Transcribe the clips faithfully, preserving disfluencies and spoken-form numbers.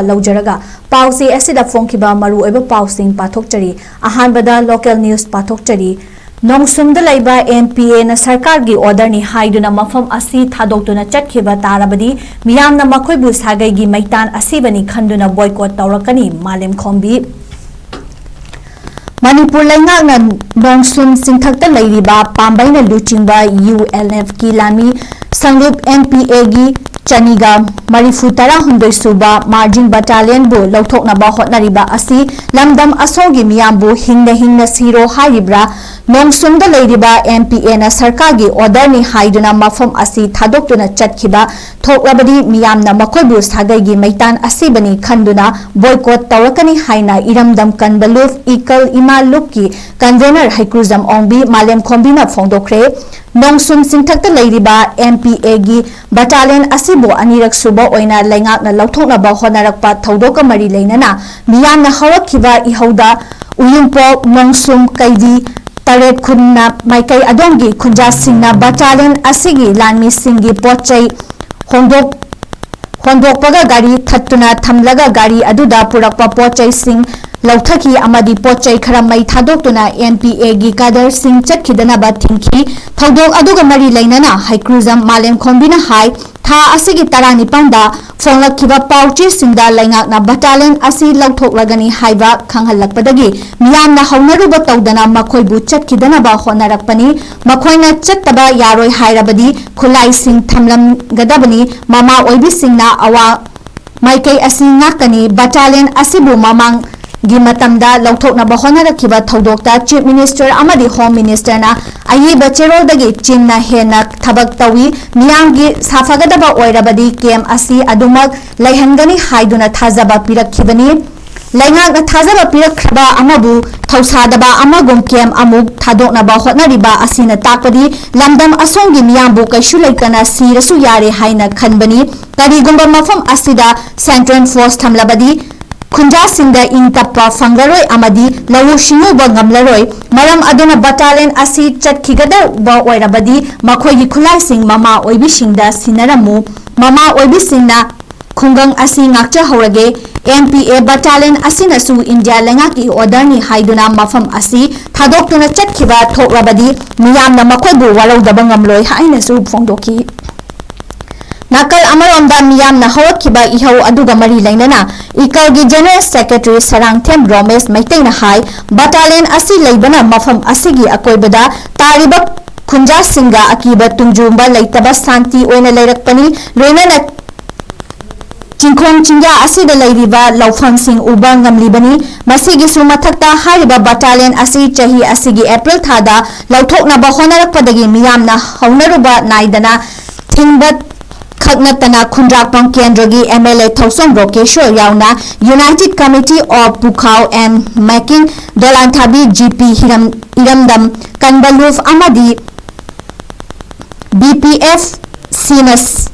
ꯂꯧꯖꯔꯒ ꯄꯥꯎꯆꯦ ꯑꯁꯤꯗ ꯐꯣꯡꯈꯤꯕ ꯃꯔꯨꯑꯣꯏꯕ ꯄꯥꯎꯁꯤꯡ ꯄꯥꯊꯣꯛꯆꯔꯤ꯫ ꯑꯍꯥꯟꯕꯗ local news ꯄꯥꯊꯣꯛꯆꯔꯤ꯫ ꯅꯣꯡꯁꯨꯝꯗ ꯂꯩꯕ ꯑꯦꯟ ꯄꯤ ꯑꯦꯅ ꯁꯔꯀꯥꯔꯒꯤ orderꯅꯤ ꯍꯥꯏꯗꯨꯅ ꯃꯐꯝ ꯑꯁꯤ ꯊꯥꯗꯣꯛꯇꯨꯅ ꯆꯠꯈꯤꯕ ꯇꯥꯔꯕꯗꯤ ꯃꯤꯌꯥꯝꯅ ꯃꯈꯣꯏꯕꯨ ꯁꯥꯒꯩꯒꯤ ꯃꯩꯇꯥꯟ ꯑꯁꯤꯕꯅꯤ ꯈꯟꯗꯨꯅ boycott ꯇꯧꯔꯛꯀꯅꯤ, ꯃꯥꯂꯦꯝꯈꯣꯝꯕꯤ꯫ ꯃꯅꯤꯄꯨꯔ ꯂꯩꯉꯥꯛꯅ ꯅꯣꯡꯁꯨꯝ ꯆꯤꯡꯊꯛꯇ ꯂꯩꯔꯤꯕ ꯄꯥꯝꯕꯩꯅ ꯂꯨꯆꯤꯡꯕ ꯌꯨ ꯑꯦꯜ ꯑꯦꯐꯀꯤ ꯂꯥꯟꯃꯤ ꯁꯪꯂꯨꯞ ꯑꯦꯟ ꯄꯤ ꯑꯦꯒꯤ ꯆꯅꯤꯒ ꯃꯔꯤꯐꯨ ꯇꯔꯥꯍꯨꯝꯗꯣꯏ ꯁꯨꯕ margin battalionꯕꯨ ꯂꯧꯊꯣꯛꯅꯕ ꯍꯣꯠꯅꯔꯤꯕ ꯑꯁꯤ ꯂꯝꯗꯝ ꯑꯁꯣꯝꯒꯤ ꯃꯤꯌꯥꯝꯕꯨ ꯍꯤꯡꯅ ꯍꯤꯡꯅ ꯁꯤꯔꯣ ꯍꯥꯏꯔꯤꯕ꯭ꯔꯥ? ꯅꯣꯡꯁꯨꯝꯗ ꯂꯩꯔꯤꯕ ꯑꯦꯟ ꯄꯤ ꯑꯦꯅ ꯁꯔꯀꯥꯔꯒꯤ orderꯅꯤ ꯍꯥꯏꯗꯨꯅ ꯃꯐꯝ ꯑꯁꯤ ꯊꯥꯗꯣꯛꯇꯨꯅ ꯆꯠꯈꯤꯕ ꯊꯣꯛꯂꯕꯗꯤ ꯃꯤꯌꯥꯝꯅ ꯃꯈꯣꯏꯕꯨ ꯁꯥꯒꯩꯒꯤ ꯃꯩꯇꯥꯟ ꯑꯁꯤꯕꯅꯤ ꯈꯟꯗꯨꯅ boycott ꯇꯧꯔꯛꯀꯅꯤ ꯍꯥꯏꯅ ꯏꯔꯝꯗꯝ ꯀꯟꯕ ꯂꯨꯞ ꯏꯀꯜ ꯏꯃꯥ ꯂꯨꯞꯀꯤ convener ꯍꯩꯀ꯭ꯔꯨꯖꯝ ꯑꯣꯡꯕꯤ ꯃꯥꯂꯦꯝꯈꯣꯝꯕꯤꯅ ꯐꯣꯡꯗꯣꯛꯈ꯭ꯔꯦ꯫ ꯅꯣꯡꯁꯨꯝ ꯆꯤꯡꯊꯛꯇ ꯂꯩꯔꯤꯕ ꯑꯦꯟ ꯄꯤ ꯑꯦꯒꯤ battalion ꯑꯁꯤꯕꯨ ꯑꯅꯤꯔꯛ ꯁꯨꯕ ꯑꯣꯏꯅ ꯂꯩꯉꯥꯛꯅ ꯂꯧꯊꯣꯛꯅꯕ ꯍꯣꯠꯅꯔꯛꯄ ꯊꯧꯗꯣꯛꯀ ꯃꯔꯤ ꯂꯩꯅꯅ ꯃꯤꯌꯥꯝꯅ ꯍꯧꯔꯛꯈꯤꯕ ꯏꯍꯧꯗ ꯎꯌꯨꯝꯄꯣꯛ, ꯅꯣꯡꯁꯨꯝ, ꯀꯩꯗꯤ, ꯇꯔꯦꯠ ꯈꯨꯟꯅ ꯃꯥꯏꯀꯩ ꯑꯗꯣꯝꯒꯤ ꯈꯨꯟꯖꯥꯁꯤꯡꯅ battalion ꯑꯁꯤꯒꯤ ꯂꯥꯟꯃꯤꯁꯤꯡꯒꯤ ꯄꯣꯠ ꯆꯩ ꯍꯣꯡꯗꯣꯛ ꯍꯣꯟꯗꯣꯛꯄꯒ ꯒꯥꯔꯤ ꯊꯠꯇꯨꯅ ꯊꯝꯂꯒ ꯒꯥꯔꯤ ꯑꯗꯨꯗ ꯄꯨꯔꯛꯄ ꯄꯣꯠ ꯆꯩꯁꯤꯡ ꯂꯧꯊꯈꯤ ꯑꯃꯗꯤ ꯄꯣꯠ ꯆꯩ ꯈꯔ ꯃꯩ ꯊꯥꯗꯣꯛꯇꯨꯅ ꯑꯦꯟ ꯄꯤ ꯑꯦꯒꯤ cadreꯁꯤꯡ ꯆꯠꯈꯤꯗꯅꯕ ꯊꯤꯡꯈꯤ꯫ ꯊꯧꯗꯣꯛ ꯑꯗꯨꯒ ꯃꯔꯤ ꯂꯩꯅꯅ ꯍꯩꯀ꯭ꯔꯨꯖꯝ ꯃꯥꯂꯦꯝꯈꯣꯝꯕꯤꯅ ꯍꯥꯏ, ꯊꯥ ꯑꯁꯤꯒꯤ ꯇꯔꯥꯅꯤꯄꯥꯟꯗ ꯐꯣꯡꯂꯛꯈꯤꯕ ꯄꯥꯎꯆꯦꯁꯤꯡꯗ ꯂꯩꯉꯥꯛꯅ battalion ꯑꯁꯤ ꯂꯧꯊꯣꯛꯂꯒꯅꯤ ꯍꯥꯏꯕ ꯈꯪꯍꯜꯂꯛꯄꯗꯒꯤ ꯃꯤꯌꯥꯝꯅ ꯍꯧꯅꯔꯨꯕ ꯇꯧꯗꯅ ꯃꯈꯣꯏꯕꯨ ꯆꯠꯈꯤꯗꯅꯕ ꯍꯣꯠꯅꯔꯛꯄꯅꯤ꯫ ꯃꯈꯣꯏꯅ ꯆꯠꯇꯕ ꯌꯥꯔꯣꯏ ꯍꯥꯏꯔꯕꯗꯤ ꯈꯨꯠꯂꯥꯏꯁꯤꯡ ꯊꯝꯂꯝꯒꯗꯕꯅꯤ꯫ ꯃꯃꯥ ꯑꯣꯏꯕꯤꯁꯤꯡꯅ ꯑꯋꯥ ꯃꯥꯏꯀꯩ ꯑꯁꯤ ꯉꯥꯛꯀꯅꯤ꯫ Battalion ꯑꯁꯤꯕꯨ ꯃꯃꯥꯡꯒꯤ ꯃꯇꯝꯗ ꯂꯧꯊꯣꯛꯅꯕ ꯍꯣꯠꯅꯔꯛꯈꯤꯕ ꯊꯧꯗꯣꯛꯇ Chief Minister ꯑꯃꯗꯤ Home Ministerꯅ ꯑꯏꯕ ꯆꯦꯔꯣꯜꯗꯒꯤ ꯆꯤꯟꯅ ꯍꯦꯟꯅ ꯊꯕꯛ ꯇꯧꯏ꯫ ꯃꯤꯌꯥꯝꯒꯤ ꯁꯥꯐꯒꯗꯕ ꯑꯣꯏꯔꯕꯗꯤ camp ꯑꯁꯤ ꯑꯗꯨꯃꯛ ꯂꯩꯍꯟꯒꯅꯤ ꯍꯥꯏꯗꯨꯅ ꯊꯥꯖꯕ ꯄꯤꯔꯛꯈꯤꯕꯅꯤ꯫ ꯂꯩꯉꯥꯛꯅ ꯊꯥꯖꯕ ꯄꯤꯔꯛꯈ꯭ꯔꯕ ꯑꯃꯕꯨ ꯊꯧꯁꯥꯗꯕ ꯑꯃꯒꯨꯝ camp ꯑꯃꯨꯛ ꯊꯥꯗꯣꯛꯅꯕ ꯍꯣꯠꯅꯔꯤꯕ ꯑꯁꯤꯅ ꯇꯥꯛꯄꯗꯤ ꯂꯝꯗꯝ ꯑꯁꯣꯝꯒꯤ ꯃꯤꯌꯥꯝꯕꯨ ꯀꯩꯁꯨ ꯂꯩꯇꯅ ꯁꯤꯔꯁꯨ ꯌꯥꯔꯦ ꯍꯥꯏꯅ ꯈꯟꯕꯅꯤ꯫ ꯀꯔꯤꯒꯨꯝꯕ ꯃꯐꯝ ꯑꯁꯤꯗ Central Force ꯊꯝꯂꯕꯗꯤ ꯈꯨꯟꯖꯥꯁꯤꯡꯗ ꯏꯪ ꯇꯞꯄ ꯐꯪꯂꯔꯣꯏ ꯑꯃꯗꯤ ꯂꯧꯎ ꯁꯤꯡꯎꯕ ꯉꯝꯂꯔꯣꯏ꯫ ꯃꯔꯝ ꯑꯗꯨꯅ battalion ꯑꯁꯤ ꯆꯠꯈꯤꯒꯗꯧꯕ ꯑꯣꯏꯔꯕꯗꯤ ꯃꯈꯣꯏꯒꯤ ꯈꯨꯠꯂꯥꯏꯁꯤꯡ ꯃꯃꯥ ꯑꯣꯏꯕꯤꯁꯤꯡꯗ ꯁꯤꯟꯅꯔꯝꯃꯨ꯫ ꯃꯃꯥ ꯑꯣꯏꯕꯤꯁꯤꯡꯅ ꯈꯨꯡꯒꯪ ꯑꯁꯤ ꯉꯥꯛꯆꯍꯧꯔꯒꯦ꯫ ꯑꯦꯝ ꯄꯤ ꯑꯦ battalion ꯑꯁꯤꯅꯁꯨ ꯏꯟꯗꯤꯌꯥ ꯂꯩꯉꯥꯛꯀꯤ orderꯅꯤ ꯍꯥꯏꯗꯨꯅ ꯃꯐꯝ ꯑꯁꯤ ꯊꯥꯗꯣꯛꯇꯨꯅ ꯆꯠꯈꯤꯕ ꯊꯣꯛꯂꯕꯗꯤ ꯃꯤꯌꯥꯝꯅ ꯃꯈꯣꯏꯕꯨ ꯋꯥꯔꯧꯗꯕ ꯉꯝꯂꯣꯏ ꯍꯥꯏꯅꯁꯨ ꯐꯣꯡꯗꯣꯛꯈꯤ꯫ ꯅꯥꯀꯜ ꯑꯃꯔꯣꯝꯗ ꯃꯤꯌꯥꯝꯅ ꯍꯧꯔꯛꯈꯤꯕ ꯏꯍꯧ ꯑꯗꯨꯒ ꯃꯔꯤ ꯂꯩꯅꯅ ꯏꯀꯜꯒꯤ General Secretary ꯁꯔꯥꯡꯊꯦꯝ ꯔꯣꯃꯦꯁ ꯃꯩꯇꯩꯅ ꯍꯥꯏ, battalion ꯑꯁꯤ ꯂꯩꯕꯅ ꯃꯐꯝ ꯑꯁꯤꯒꯤ ꯑꯀꯣꯏꯕꯗ ꯇꯥꯔꯤꯕ ꯈꯨꯟꯖꯥꯁꯤꯡꯒ ꯑꯀꯤꯕ ꯇꯨꯡꯖꯨꯝꯕ ꯂꯩꯇꯕ ꯁꯥꯟꯇꯤ ꯑꯣꯏꯅ ꯂꯩꯔꯛꯄꯅꯤ, ꯂꯣꯏꯅꯅ ꯆꯤꯡꯈꯣꯡ ꯆꯤꯡꯌꯥ ꯑꯁꯤꯗ ꯂꯩꯔꯤꯕ ꯂꯧꯐꯝꯁꯤꯡ ꯎꯕ ꯉꯝꯂꯤꯕꯅꯤ꯫ ꯃꯁꯤꯒꯤꯁꯨ ꯃꯊꯛꯇ ꯍꯥꯏꯔꯤꯕ battalion ꯑꯁꯤ ꯆꯍꯤ ꯑꯁꯤꯒꯤ April ꯊꯥꯗ ꯂꯧꯊꯣꯛꯅꯕ ꯍꯣꯠꯅꯔꯛꯄꯗꯒꯤ ꯃꯤꯌꯥꯝꯅ ꯍꯧꯅꯔꯨꯕ ꯅꯥꯏꯗꯅ ꯊꯤꯡꯕ ꯈꯛ ꯅꯠꯇꯅ ꯈꯨꯟꯗ꯭ꯔꯥꯛꯄꯝ ꯀꯦꯟꯗ꯭ꯔꯒꯤ M L A ꯊꯧꯁꯣꯝ ꯔꯣꯀꯦꯁꯣꯔ ꯌꯥꯎꯅ United Committee of Pukhao and Making, ꯗꯣꯂꯥꯟꯊꯥꯕꯤ G P ꯍꯤꯔꯝ, ꯏꯔꯝꯗꯝ ꯀꯟꯕ ꯂꯨꯐ ꯑꯃꯗꯤ B P F ꯁꯤꯅ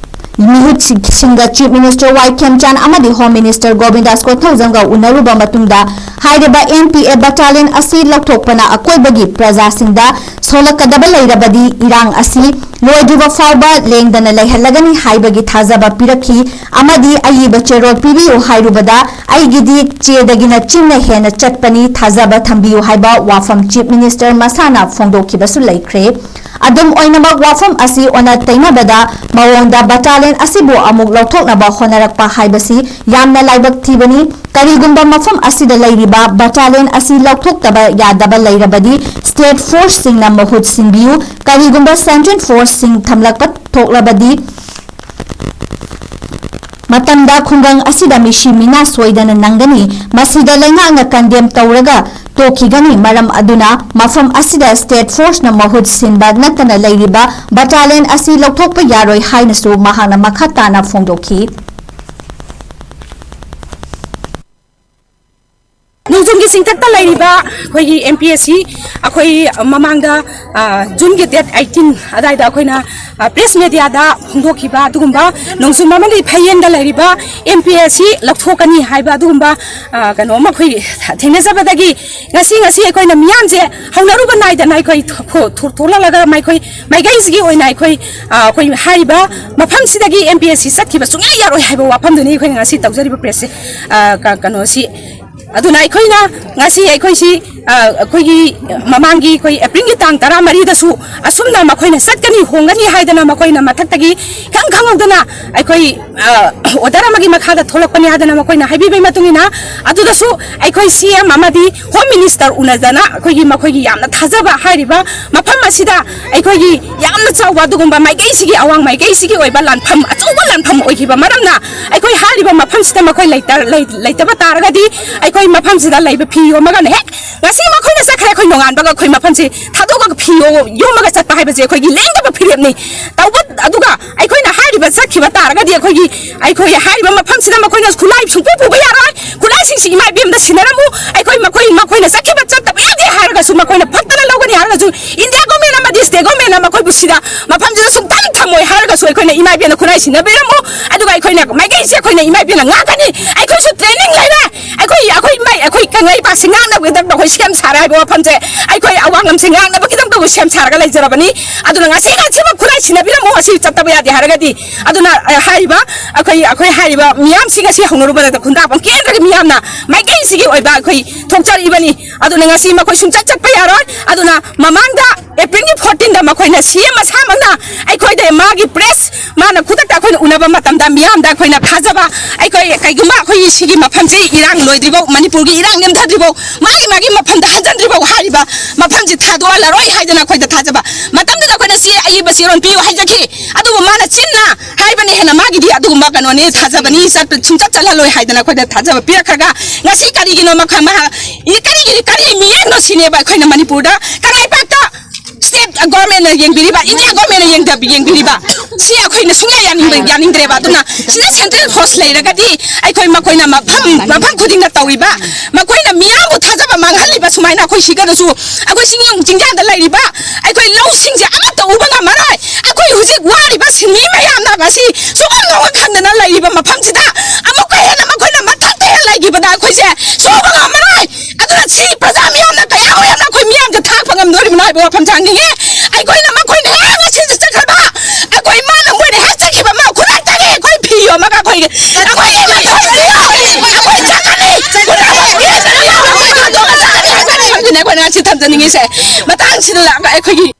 ꯃꯤꯍꯨꯠꯁꯤꯡꯒ Chief Minister Y ꯈꯦꯝꯆꯥꯟ ꯑꯃꯗꯤ Home Minister ꯒꯣꯕꯤꯟꯗꯥꯁ ꯀꯣꯟꯊꯧꯖꯝꯒ ꯎꯅꯔꯨꯕ ꯃꯇꯨꯡꯗ ꯍꯥꯏꯔꯤꯕ M P A battalion ꯑꯁꯤ ꯂꯧꯊꯣꯛꯄꯅ ꯑꯀꯣꯏꯕꯒꯤ ꯄ꯭ꯔꯖꯥꯁꯤꯡꯗ ꯁꯣꯛꯂꯛꯀꯗꯕ ꯂꯩꯔꯕꯗꯤ ꯏꯔꯥꯡ ꯑꯁꯤ ꯂꯣꯏꯗ꯭ꯔꯤꯕ ꯐꯥꯎꯕ ꯂꯦꯡꯗꯅ ꯂꯩꯍꯜꯂꯒꯅꯤ ꯍꯥꯏꯕꯒꯤ ꯊꯥꯖꯕ ꯄꯤꯔꯛꯈꯤ ꯑꯃꯗꯤ ꯑꯏꯕ ꯆꯦꯔꯣꯜ ꯄꯤꯕꯤꯌꯨ ꯍꯥꯏꯔꯨꯕꯗ ꯑꯩꯒꯤꯗꯤ ꯆꯦꯗꯒꯤꯅ ꯆꯤꯡꯅ ꯍꯦꯟꯅ ꯆꯠꯄꯅꯤ, ꯊꯥꯖꯕ ꯊꯝꯕꯤꯌꯨ ꯍꯥꯏꯕ ꯋꯥꯐꯝ Chief Minister ꯃꯁꯥꯅ ꯐꯣꯡꯗꯣꯛꯈꯤꯕꯁꯨ ꯂꯩꯈ꯭ꯔꯦ꯫ ꯑꯗꯨꯝ ꯑꯣꯏꯅꯃꯛ, ꯋꯥꯐꯝ ꯑꯁꯤ ꯑꯣꯟꯅ ꯇꯩꯅꯕꯗ ꯃꯑꯣꯡꯗ battalion ꯑꯁꯤꯕꯨ ꯑꯃꯨꯛ ꯂꯧꯊꯣꯛꯅꯕ ꯍꯣꯠꯅꯔꯛꯄ ꯍꯥꯏꯕꯁꯤ ꯌꯥꯝꯅ ꯂꯥꯏꯕꯛ ꯊꯤꯕꯅꯤ꯫ ꯀꯔꯤꯒꯨꯝꯕ ꯃꯐꯝ ꯑꯁꯤꯗ ꯂꯩꯔꯤꯕ battalion ꯑꯁꯤ ꯂꯧꯊꯣꯛꯇꯕ ꯌꯥꯗꯕ ꯂꯩꯔꯕꯗꯤ, state force ꯁꯤꯡꯅ ꯃꯍꯨꯠ ꯁꯤꯟꯕꯤꯌꯨ꯫ ꯀꯔꯤꯒꯨꯝꯕ central force ꯁꯤꯡ ꯊꯝꯂꯛꯄ ꯊꯣꯛꯂꯕꯗꯤ, ꯃꯇꯝꯗ ꯈꯨꯡꯒꯪ ꯑꯁꯤꯗ ꯃꯤꯁꯤ ꯃꯤꯅꯥ ꯁꯣꯏꯗꯅ ꯅꯪꯒꯅꯤ꯫ ꯃꯁꯤꯗ ꯂꯩꯉꯥꯛꯅ condemn ꯇꯧꯔꯒ ꯇꯣꯛꯈꯤꯒꯅꯤ꯫ ꯃꯔꯝ ꯑꯗꯨꯅ ꯃꯐꯝ ꯑꯁꯤꯗ state force ꯅ ꯃꯍꯨꯠ ꯁꯤꯟꯕ ꯅꯠꯇꯅ ꯂꯩꯔꯤꯕ battalion ꯑꯁꯤ ꯂꯧꯊꯣꯛꯄ ꯌꯥꯔꯣꯏ ꯍꯥꯏꯅꯁꯨ ꯃꯍꯥꯛꯅ ꯃꯈꯥ ꯇꯥꯅ ꯐꯣꯡꯗꯣꯛꯈꯤ꯫ ꯅꯣꯡꯖꯝ ꯆꯤꯡꯊꯛꯇ ꯂꯩꯔꯤꯕ ꯑꯩꯈꯣꯏꯒꯤ ꯑꯦꯝ ꯄꯤ ꯑꯦꯁ ꯁꯤ, ꯑꯩꯈꯣꯏ ꯃꯃꯥꯡꯗ, ꯑ, ꯖꯨꯟꯒꯤ ꯗꯦꯠ ꯑꯩꯠꯇꯤꯟ ꯑꯗꯥꯏꯗ ꯑꯩꯈꯣꯏꯅ, ꯑ, ꯄ꯭ꯔꯦꯁ ꯃꯦꯗꯤꯌꯥꯗ ꯐꯣꯡꯗꯣꯛꯈꯤꯕ ꯑꯗꯨꯒꯨꯝꯕ ꯅꯣꯡꯖꯨꯝ ꯑꯃꯗꯤ ꯐꯌꯦꯟꯗ ꯂꯩꯔꯤꯕ ꯑꯦꯝ ꯄꯤ ꯑꯦꯁ ꯁꯤ ꯂꯧꯊꯣꯛꯀꯅꯤ ꯍꯥꯏꯕ ꯑꯗꯨꯒꯨꯝꯕ, ꯑ, ꯀꯩꯅꯣ ꯑꯃ ꯑꯩꯈꯣꯏ ꯊꯦꯡꯅꯖꯕꯗꯒꯤ ꯉꯁꯤ, ꯉꯁꯤ ꯑꯩꯈꯣꯏꯅ ꯃꯤꯌꯥꯝꯁꯦ ꯍꯧꯅꯔꯨꯕ ꯅꯥꯏꯗꯅ ꯑꯩꯈꯣꯏ ꯊꯣ-, ꯊꯣ-, ꯊꯣꯛꯂꯛꯂꯒ ꯃꯈꯣꯏ ꯃꯥꯏꯀꯩꯁꯤꯒꯤ ꯑꯣꯏꯅ ꯑꯩꯈꯣꯏ, ꯑ, ꯑꯩꯈꯣꯏ ꯍꯥꯏꯔꯤꯕ ꯃꯐꯝꯁꯤꯗꯒꯤ ꯑꯦꯝ ꯄꯤ ꯑꯦꯁ ꯁꯤ ꯆꯠꯈꯤꯕ ꯁꯨꯡꯌꯥ ꯌꯥꯔꯣꯏ ꯍꯥꯏꯕ ꯋꯥꯐꯝꯗꯨꯅꯤ ꯑꯩꯈꯣꯏꯅ ꯉꯁꯤ ꯇꯧꯖꯔꯤꯕ ꯄ꯭ꯔꯦꯁꯁꯦ, ꯑ, ꯀ-, ꯀꯩꯅꯣꯁꯤ꯫ ꯑꯗꯨꯅ ꯑꯩꯈꯣꯏꯅ ꯉꯁꯤ ꯑꯩꯈꯣꯏꯁꯤ, ꯑ, ꯑꯩꯈꯣꯏꯒꯤ ꯃꯃꯥꯡꯒꯤ ꯑꯩꯈꯣꯏ ꯑꯦꯄ꯭ꯔꯤꯜꯒꯤ ꯇꯥꯡ ꯇꯔꯥꯃꯔꯤꯗꯁꯨ ꯑꯁꯨꯝꯅ ꯃꯈꯣꯏꯅ ꯆꯠꯀꯅꯤ, ꯍꯣꯡꯒꯅꯤ ꯍꯥꯏꯗꯅ ꯃꯈꯣꯏꯅ ꯃꯊꯛꯇꯒꯤ ꯏꯈꯪ ꯈꯪꯍꯧꯗꯅ ꯑꯩꯈꯣꯏ, ꯑ, ꯑꯣꯔꯗꯔ ꯑꯃꯒꯤ ꯃꯈꯥꯗ ꯊꯣꯛꯂꯛꯄꯅꯤ ꯍꯥꯏꯗꯅ ꯃꯈꯣꯏꯅ ꯍꯥꯏꯕꯤꯕꯒꯤ ꯃꯇꯨꯡ ꯏꯟꯅ, ꯑꯗꯨꯗꯁꯨ ꯑꯩꯈꯣꯏ ꯁꯤ ꯑꯦꯝ ꯑꯃꯗꯤ ꯍꯣꯝ ꯃꯤꯅꯤꯁꯇꯔ ꯎꯅꯗꯅ ꯑꯩꯈꯣꯏꯒꯤ ꯃꯈꯣꯏꯒꯤ ꯌꯥꯝꯅ ꯊꯥꯖꯕ ꯍꯥꯏꯔꯤꯕ ꯃꯐꯝ ꯑꯁꯤꯗ ꯑꯩꯈꯣꯏꯒꯤ ꯌꯥꯝꯅ ꯆꯥꯎꯕ ꯑꯗꯨꯒꯨꯝꯕ ꯃꯥꯏꯀꯩꯁꯤꯒꯤ, ꯑꯋꯥꯡ ꯃꯥꯏꯀꯩꯁꯤꯒꯤ ꯑꯣꯏꯕ ꯂꯥꯟꯐꯝ, ꯑꯆꯧꯕ ꯂꯥꯟꯐꯝ ꯑꯣꯏꯈꯤꯕ ꯃꯔꯝꯅ, ꯑꯩꯈꯣꯏ ꯍꯥꯏꯔꯤꯕ ꯃꯐꯝꯁꯤꯗ ꯃꯈꯣꯏ ꯂꯩꯇ-, ꯂꯩ-, ꯂꯩꯇꯕ ꯇꯥꯔꯒꯗꯤ ꯑꯩꯈꯣꯏ ꯃꯐꯝꯁꯤꯗ ꯂꯩꯕ ꯐꯤ ꯌꯣꯝꯃꯒꯅ ꯍꯦꯛ ꯉꯁꯤ ꯃꯈꯣꯏꯅ ꯆꯠꯈ꯭ꯔꯦ, ꯑꯩꯈꯣꯏ ꯅꯣꯡꯉꯥꯟꯕꯒ ꯑꯩꯈꯣꯏ ꯃꯐꯝꯁꯤ ꯊꯥꯗꯣꯛꯑꯒ ꯐꯤ ꯌꯣ-, ꯌꯣꯝꯃꯒ ꯆꯠꯄ ꯍꯥꯏꯕꯁꯦ ꯑꯩꯈꯣꯏꯒꯤ ꯂꯦꯡꯗꯕ ꯐꯤꯔꯦꯞꯅꯤ꯫ ꯇꯧꯕ ꯑꯗꯨꯒ ꯑꯩꯈꯣꯏꯅ ꯍꯥꯏꯔꯤꯕ ꯆꯠꯈꯤꯕ ꯇꯥꯔꯒꯗꯤ ꯑꯩꯈꯣꯏꯒꯤ, ꯑꯩꯈꯣꯏ ꯍꯥꯏꯔꯤꯕ ꯃꯐꯝꯁꯤꯗ ꯃꯈꯣꯏꯅ ꯈꯨꯠꯂꯥꯏ ꯁꯨꯡꯄꯨ ꯄꯨꯕ ꯌꯥꯔꯣꯏ꯫ ꯈꯨꯠꯂꯥꯏꯁꯤꯡꯁꯤ ꯏꯃꯥ ꯏꯕꯦꯝꯗ ꯁꯤꯟꯅꯔꯝꯃꯨ꯫ ꯑꯩꯈꯣꯏ ꯃꯈꯣꯏ, ꯃꯈꯣꯏꯅ ꯆꯠꯈꯤꯕ ꯆꯠꯇꯕ ꯌꯥꯗꯦ ꯍꯥꯏꯔꯒꯁꯨ, ꯃꯈꯣꯏꯅ ꯐꯠꯇꯅ ꯂꯧꯒꯅꯤ ꯍꯥꯏꯔꯒꯁꯨ, ꯏꯟꯗꯤꯌꯥ ꯒꯣꯔꯃꯦꯟ ꯑꯃꯗꯤ ꯁ꯭ꯇꯦꯠ ꯒꯣꯔꯃꯦꯟꯅ ꯃꯈꯣꯏꯕꯨ ꯁꯤꯗ ꯃꯐꯝꯁꯤꯗ ꯁꯨꯡꯊꯝ ꯊꯝꯃꯣꯏ ꯍꯥꯏꯔꯒꯁꯨ, ꯑꯩꯈꯣꯏꯅ ꯏꯃꯥ ꯏꯕꯦꯝꯅ ꯈꯨꯠꯂꯥꯏ ꯁꯤꯟꯅꯕꯤꯔꯝꯃꯨ꯫ ꯑꯗꯨꯒ ꯑꯩꯈꯣꯏꯅ ꯃꯥꯏꯀꯩꯁꯦ ꯑꯩꯈꯣꯏꯅ ꯏꯃꯥ ꯏꯕꯦꯝꯅ ꯉꯥꯛꯀꯅꯤ꯫ ꯑꯩꯈꯣꯏꯁꯨ ꯇ꯭ꯔꯦꯅꯤꯡ ꯂꯩꯔꯦ꯫ ꯑꯩꯈꯣꯏ, ꯑꯩꯈꯣꯏ ꯃꯥꯏ-, ꯑꯩꯈꯣꯏ ꯀꯪꯂꯩꯄꯥꯛꯁꯦ ꯉꯥꯛꯅꯕꯒꯤꯗꯃꯛꯇ ꯑꯩꯈꯣꯏ ꯁꯦꯝ ꯁꯥꯔꯦ ꯍꯥꯏꯕ ꯋꯥꯐꯝꯁꯦ, ꯑꯩꯈꯣꯏ ꯑꯋꯥꯡ ꯂꯝꯁꯦ ꯉꯥꯛꯅꯕꯒꯤꯗꯃꯛꯇ ꯑꯩꯈꯣꯏ ꯁꯦꯝ ꯁꯥꯔꯒ ꯂꯩꯖꯔꯕꯅꯤ꯫ ꯑꯗꯨꯅ ꯉꯁꯤ ꯉꯁꯤꯃꯛ ꯈꯨꯠꯂꯥꯏ ꯁꯤꯟꯅꯕꯤꯔꯝꯃꯨ꯫ ꯉꯁꯤ ꯆꯠꯇꯕ ꯌꯥꯗꯦ ꯍꯥꯏꯔꯒꯗꯤ꯫ ꯑꯗꯨꯅ, ꯑ, ꯍꯥꯏꯔꯤꯕ ꯑꯩꯈꯣꯏ, ꯑꯩꯈꯣꯏ ꯍꯥꯏꯔꯤꯕ ꯃꯤꯌꯥꯝꯁꯤꯡ ꯑꯁꯤ ꯍꯧꯅꯔꯨꯕꯗ ꯈꯨꯟꯗ꯭ꯔꯥꯛꯄꯝ ꯀꯦꯟꯗ꯭ꯔꯒꯤ ꯃꯤꯌꯥꯝꯅ ꯃꯥꯏꯀꯩꯁꯤꯒꯤ ꯑꯣꯏꯕ ꯑꯩꯈꯣꯏ ꯊꯣꯛꯆꯔꯛꯏꯕꯅꯤ꯫ ꯑꯗꯨꯅ ꯉꯁꯤ ꯃꯈꯣꯏ ꯁꯨꯡꯆꯠ ꯆꯠꯄ ꯌꯥꯔꯣꯏ꯫ ꯑꯗꯨꯅ ꯃꯃꯥꯡꯗ ꯑꯦꯄ꯭ꯔꯤꯜꯒꯤ ꯐꯣꯔꯇꯤꯟꯗ ꯃꯈꯣꯏꯅ ꯁꯤ ꯑꯦꯝ ꯃꯁꯥꯃꯛꯅ ꯑꯩꯈꯣꯏꯗ ꯃꯥꯒꯤ ꯄ꯭ꯔꯦꯁ ꯃꯥꯅ ꯈꯨꯗꯛꯇ ꯑꯩꯈꯣꯏꯅ ꯎꯅꯕ ꯃꯇꯝꯗ ꯃꯤꯌꯥꯝꯗ ꯑꯩꯈꯣꯏꯅ ꯊꯥꯖꯕ, ꯑꯩꯈꯣꯏ ꯀꯩꯒꯨꯝꯕ ꯑꯩꯈꯣꯏꯒꯤ ꯁꯤꯒꯤ ꯃꯐꯝꯁꯤ ꯏꯔꯥꯡ ꯂꯣꯏꯗ꯭ꯔꯤꯐꯥꯎ, ꯃꯅꯤꯄꯨꯔꯒꯤ ꯏꯔꯥꯡ ꯅꯦꯝꯊꯗ꯭ꯔꯤꯐꯥꯎ, ꯃꯥꯒꯤ ꯃꯥꯒꯤ ꯃꯐꯝꯗ ꯍꯟꯖꯤꯟꯗ꯭ꯔꯤꯐꯥꯎ ꯍꯥꯏꯔꯤꯕ ꯃꯐꯝꯁꯤ ꯊꯥꯗꯣꯛꯍꯜꯂꯔꯣꯏ ꯍꯥꯏꯗꯅ ꯑꯩꯈꯣꯏꯗ ꯊꯥꯖꯕ꯫ ꯃꯇꯝꯗꯨꯗ ꯑꯩꯈꯣꯏꯅ ꯁꯤ ꯑꯏꯕ ꯆꯦꯔꯣꯜ ꯄꯤꯌꯨ ꯍꯥꯏꯖꯈꯤ꯫ ꯑꯗꯨꯕꯨ ꯃꯥꯅ ꯆꯤꯟꯅ ꯍꯥꯏꯕꯅ ꯍꯦꯟꯅ ꯃꯥꯒꯤꯗꯤ ꯑꯗꯨꯒꯨꯝꯕ ꯀꯩꯅꯣꯅꯤ, ꯊꯥꯖꯕꯅꯤ, ꯆꯠꯄ, ꯁꯨꯡꯆꯠ ꯆꯠꯍꯜꯂꯣꯏ ꯍꯥꯏꯗꯅ ꯑꯩꯈꯣꯏꯗ ꯊꯥꯖꯕ ꯄꯤꯔꯛꯈ꯭ꯔꯒ ꯉꯁꯤ ꯀꯔꯤꯒꯤꯅꯣ ꯃꯈꯜ ꯃꯍꯥ-, ꯀꯔꯤꯒꯤ, ꯀꯔꯤ ꯃꯤꯠꯌꯦꯡꯅꯣ ꯁꯤꯅꯦꯕ ꯑꯩꯈꯣꯏꯅ ꯃꯅꯤꯄꯨꯔꯗ ꯀꯪꯂꯩꯄꯥꯛꯇ ꯁ꯭ꯇꯦꯠ ꯒꯣꯔꯃꯦꯟꯅ ꯌꯦꯡꯕꯤꯔꯤꯕ, ꯏꯟꯗꯤꯌꯥ ꯒꯣꯔꯃꯦꯟꯅ ꯌꯦꯡꯗꯕ, ꯌꯦꯡꯕꯤꯔꯤꯕ, ꯁꯤ ꯑꯩꯈꯣꯏꯅ ꯁꯨꯡꯌꯥ ꯌꯥꯅꯤꯡꯕ, ꯌꯥꯅꯤꯡꯗ꯭ꯔꯦꯕ꯫ ꯑꯗꯨꯅ ꯁꯤꯗ ꯁꯦꯟꯇ꯭ꯔꯦꯜ ꯐꯣꯔꯁ ꯂꯩꯔꯒꯗꯤ ꯑꯩꯈꯣꯏ ꯃꯈꯣꯏꯅ ꯃꯐꯝ, ꯃꯐꯝ ꯈꯨꯗꯤꯡꯗ ꯇꯧꯔꯤꯕ, ꯃꯈꯣꯏꯅ ꯃꯤꯌꯥꯝꯕꯨ ꯊꯥꯖꯕ ꯃꯥꯡꯍꯜꯂꯤꯕ ꯁꯨꯃꯥꯏꯅ ꯑꯩꯈꯣꯏ ꯁꯤꯒꯗꯁꯨ, ꯑꯩꯈꯣꯏ ꯆꯤꯡꯌꯥꯡ, ꯆꯤꯡꯌꯥꯗ ꯂꯩꯔꯤꯕ ꯑꯩꯈꯣꯏ ꯂꯧꯁꯤꯡꯁꯦ ꯑꯃꯠꯇ ꯎꯕ ꯉꯝꯃꯔꯣꯏ꯫ ꯑꯩꯈꯣꯏ ꯍꯧꯖꯤꯛ ꯋꯥꯔꯤꯕ ꯁꯤꯟꯃꯤ ꯃꯌꯥꯝꯅ ꯃꯁꯤ ꯁꯨꯕ ꯅꯣꯝꯕ ꯈꯪꯗꯅ ꯂꯩꯔꯤꯕ ꯃꯐꯝꯁꯤꯗ ꯑꯃꯨꯛꯀ ꯍꯦꯟꯅ ꯃꯈꯣꯏꯅ ꯃꯊꯛꯇ ꯍꯦꯟꯅ ꯂꯩꯈꯤꯕꯗ ꯑꯩꯈꯣꯏꯁꯦ ꯁꯨꯕ ꯉꯝꯃꯔꯣꯏ꯫ ꯑꯗꯨꯅ ꯁꯤ ꯄ꯭ꯔꯖꯥ ꯃꯤꯌꯥꯝꯅ ꯀꯌꯥꯃꯨꯛ ꯌꯥꯝꯅ ꯑꯩꯈꯣꯏ ꯃꯤꯌꯥꯝꯁꯦ ꯊꯥꯛꯄ ꯉꯝꯗꯣꯔꯤꯕꯅꯣ ꯍꯥꯏꯕ ꯋꯥꯐꯝꯁꯦ ꯍꯪꯅꯤꯡꯉꯦ꯫ ꯑꯩꯈꯣꯏꯅ ꯃꯈꯣꯏꯅ ꯍꯦꯛ ꯉꯁꯤꯁꯨ ꯆꯠꯈ꯭ꯔꯕ, ꯑꯩꯈꯣꯏ ꯃꯥꯅ ꯃꯣꯏꯅ ꯍꯦꯛ ꯆꯠꯈꯤꯕ ꯃꯥ ꯈꯨꯗꯛꯇꯒꯤ ꯑꯩꯈꯣꯏ ꯐꯤ ꯌꯣꯝꯃꯒ ꯑꯩꯈꯣꯏ, ꯑꯩꯈꯣꯏ ꯃꯊꯛꯇ ꯂꯩꯌꯣ, ꯑꯩꯈꯣꯏ ꯆꯠꯀꯅꯤ꯫ ꯈꯪꯗꯦꯅꯦ ꯑꯩꯈꯣꯏꯅ ꯉꯁꯤ ꯊꯝꯖꯅꯤꯡꯉꯤꯁꯦ꯫ ꯃꯇꯥꯡꯁꯤꯗ ꯂꯥꯛꯑꯒ ꯑꯩꯈꯣꯏꯒꯤ